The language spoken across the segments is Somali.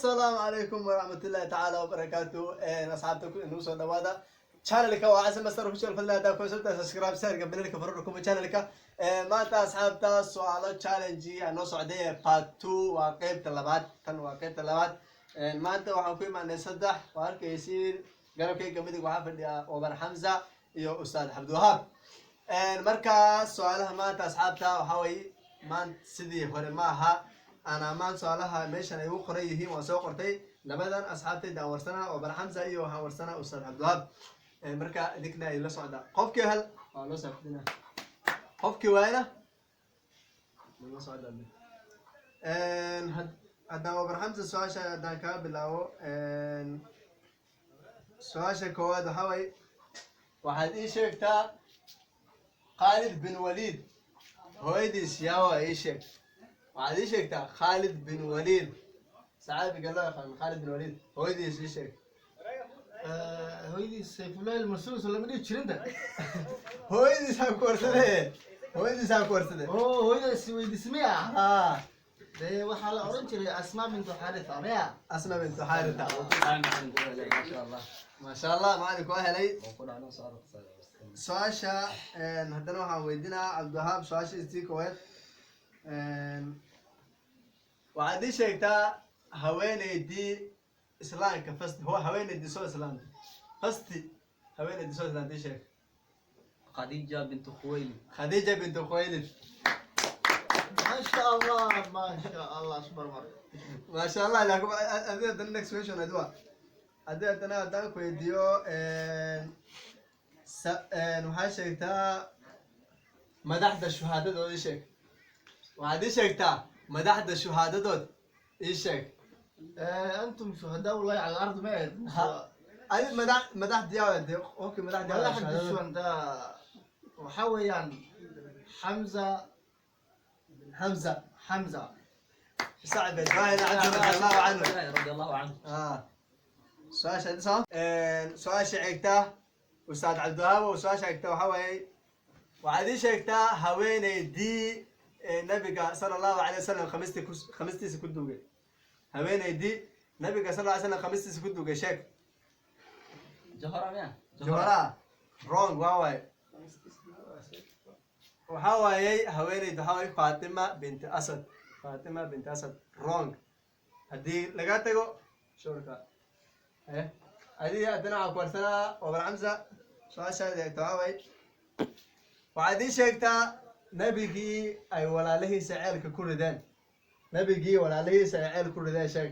Asalaamu calaykum waraxmatullaahi tacaala wabarakaatu. Asxaabta, inuu soo dhawaada channelka waa Xasan Master Official. Fadlan haddaa ku cusubtahay, subscribe saarka, belalka farorkuma channelka. Maanta, asxaabta, su'aalo challenge aa noo socday, part two, waa qeybta labaad. Tan waa qeybta labaad. Maanta waxaan ku imaanay saddex, waa arkaysiin. Garabkayga midig waxaa fadhiya Omar Xamza iyo Ustaad Cabdiwahaab. Marka su-aalaha maanta, asxaabta, waxaa waye maanta sidii hore ma aha. Ana maan su-aalaha meeshan ay ugu qoran yihiin waan soo qortay. Labadan asxaabtayda aan warsanaa, Omar Xamza iyo waxaan warsanaa Ustaad Cabdiwahaab. Marka idinkna ay la socda. Qofkii hel waa loo saafidina, qofkii waayna la socda. Haddaan Omar Xamza su-aasha haddaan kaga bilaabo, su-aasha koowaad waxaa waye, waxaad ii sheegtaa Khaalid bin Waliid hooyadiis yaawa. Ii sheeg, waxaad ii sheegtaa Khaalid bin Waliid, saxaabiga loo yaqaan Khaalid bin Waliid, hooyadiis ii sheeg. Hooyadiis Sayfullahi Almasluul soo lama dhihi jirinta? Hooyadiis aan ku warsade, hooyadiis aan ku warsade. Oo hooyadaas weydiismaya? Haa. Dee waxaa la oran jiray Asmaa bintu Xaritha maya? Asma bintu Xaritha. Maasha Allah. Maasha Allah, macalinku waa helay su-aasha. Haddana waxaan weydiinaa Cabdiwahaab su-aasha istii koowaad. Waxaad ii sheegtaa haweeneydii islaamka first, haweeneydii soo islaamtay first, haweeneydii soo islaamtay ii sheeg. Khadiija bintu Khuwaylid. Khadiija bintu Khuwaylid. Maasha Allah, maasha Allah, super mar. Maasha Allah. Laakin adi haddana next question adiwa haddii haddana haddaan ku weydiiyo, waxaa sheegtaa madaxda shuhaadadood ii sheeg. Waxaad ii sheegtaa madaxda shuhaadadood ii sheeg. أنتم شهداء الله على الأرض ما Adi madax madaxdii de, qofkii madaxdii. Madaxda shuhada waxaa weeyaan Xamza. Xamza. Xamza. Sacd bin Ibrahim Cabdi رضي الله عنه. رضي الله عنه. Su-aasha soo su-aasha xigta, Ustaad Cabdiwahaab, oo su-aasha xigta waxaa waaye, waxaad ii sheegtaa haweeneydii ee nabiga sala Allahu alay wasalam khamiistii ku khamiistiisa ku duugay. Haweeneydii nabiga sal ly slam khamiistiisa ku duugay sheeg. Johora miya? Johora wrong waa waaye. Waxaa waayey haweeneyd waxaa waaye Fatima binti Asad. Fatima binti Asad wrong. Haddii laga tago shurka adiga, haddana waxaa ku warsanaa Obar Xamsa su-aashaada eegto. Waxaa waaye, waxaad ii sheegtaa nabigii ay walaalihiisa ceelka ku rideen. Nabigii walaalihiisa ay ceel ku rideen sheeg.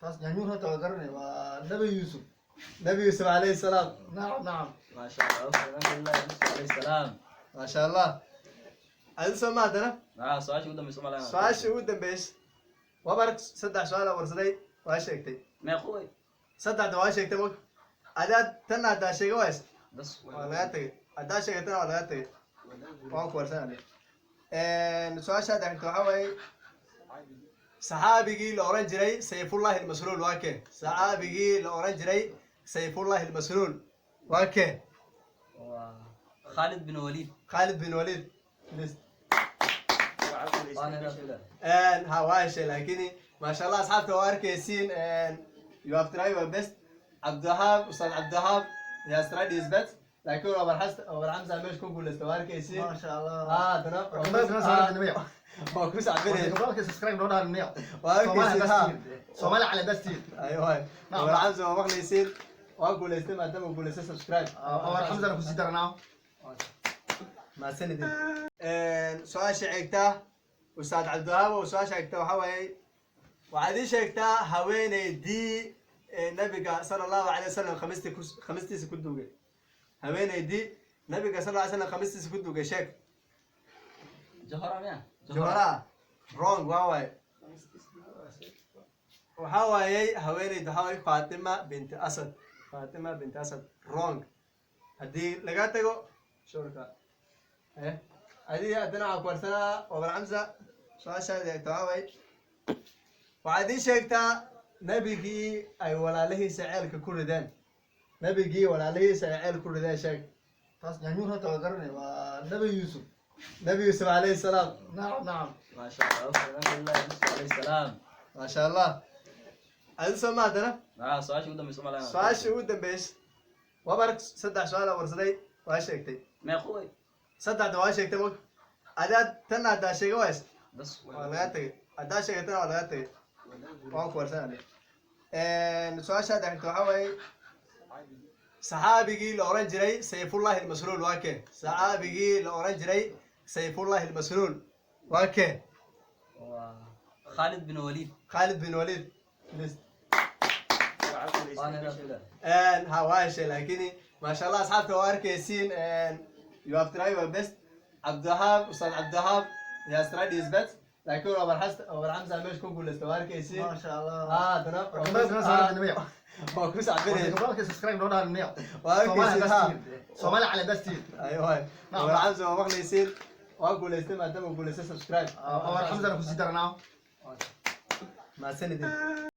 Taas nyaanyuur horta waa garanay, waa Nabi Yuusuf. Nabi Yuusuf calayhi salaam. Nacam, nacam. ما شاء الله، الحمد لله، يوسف عليه السلام. Maasha Allah. Adi soo ma haddana? Su-aasha ugu dambaysa ma laha? Su-aasha ugu dambeysay wabar. Saddex su-aal aa warsaday, waa sheegtay. Meeqo wey? Saddexda waa sheegtay mog. Adaa tan haddaa sheega ways Bas. waa laga tegay. Haddaa sheegatana waa laga tegay. Waan ku warsanay. Su-aasha hadda xigta waxaa waaye, saxaabigii la oran jiray Sayfullahi Almasluul waa kee? Saxaabigii la oran jiray Sayfullahi Almasluul waa kee? Waa Khalid bin Walid. Khalid bin Walid, please. Waana la Ha, waa heshay, laakiin maasha Allah, asxaabta, waa arkaysiin. You have tried your best, Cabdiwahaab. Ustaad Cabdiwahaab, he has tried his best, laakiin Omar Xamsa meesha ku guuleysta, waa arkaysiin. Maasha Allah. Haddana waa ku sacbinaya. Gobolka subscribe noo dhahan miya? Waa arkaysiin ha. Soomaali cali dastiin. Ayo waay, Omar Xamsa waa maqlaysiin, waa guuleystay. Maadaama uu guuleystay, subscribe. Omar Xamsana kusii daranaa. Mahadsanidin. Su-aasha xigta, Ustaad Cabdiwahaab, oo su-aasha xigta waxaa waaye, waxaad ii sheegtaa haweeneydii ee nabiga sala Allahu alay wasalam khamiistii ku khamiistiisa ku duugay. Haweeneydii nabiga sal ly slam khamiistiisa ku duugay sheeg. Johora miya? Johora wrong waa waaye. Waxaa waayey haweeneyd waxaa waaye Fatima binti Asad. Fatima binti Asad wrong. Haddii laga tago shurka adiga, haddana waxaa ku warsanaa Omar Xamsa su-aashaada eegto. Waxaa waaye, waxaad ii sheegtaa nabigii ay walaalihiisa ceelka ku rideen. Nabigii walaalihiisa ay ceel ku rideen sheeg. Taas nyaanyuur horta waa garanay, waa Nabi Yuusuf. Nabi Yuusuf calayhi salaam. Nacam, nacam. ما شاء الله، الحمد لله، يوسف عليه السلام. Maasha Allah. Adi soo ma haddana? Ah, su-aasha ugu dambeysa ma laha. Su-aasha ugu dambeysa. Wabar saddex su-aal aa warsaday, waa sheegtay. Meeqo way? Saddexda waa sheegtay mog. Adaa tan haddaa sheega ways. Bas. Waa lagaa tegay. Haddaa sheegatana waa lagaa tegay. Waan ku warsanaya. Su-aasha hadda xigta waxaa waaye, saxaabigii la oran jiray Sayfullahi Almasluul waa kee? Saxaabigii la oran jiray Sayfullahi Almasluul waa kee? Waa Khalid bin Walid. Khalid bin Walid, please. Waan helaa filaa. Ha, waa heshay, laakiin maasha Allah, asxaabta waa arkaysiin. You have tried your best, Cabdiwahaab. Ustaad Cabdiwahaab, he has tried his best, laakiin Omar Xamsa meesha ku guulaysta, waa arkaysiin. ما شاء الله. Ah, haddana waa ku sacbinaya. Subscribe noo dhahan miya? Waa arkaysiin, ha. Soomaali cali dastiin. Ayo waay, Omar Xamsa waa maqlaysiin, waa guulaystay. Maadaama guulaystay, subscribe. Omar Xamsana kusii daranaa. Mahadsanidin.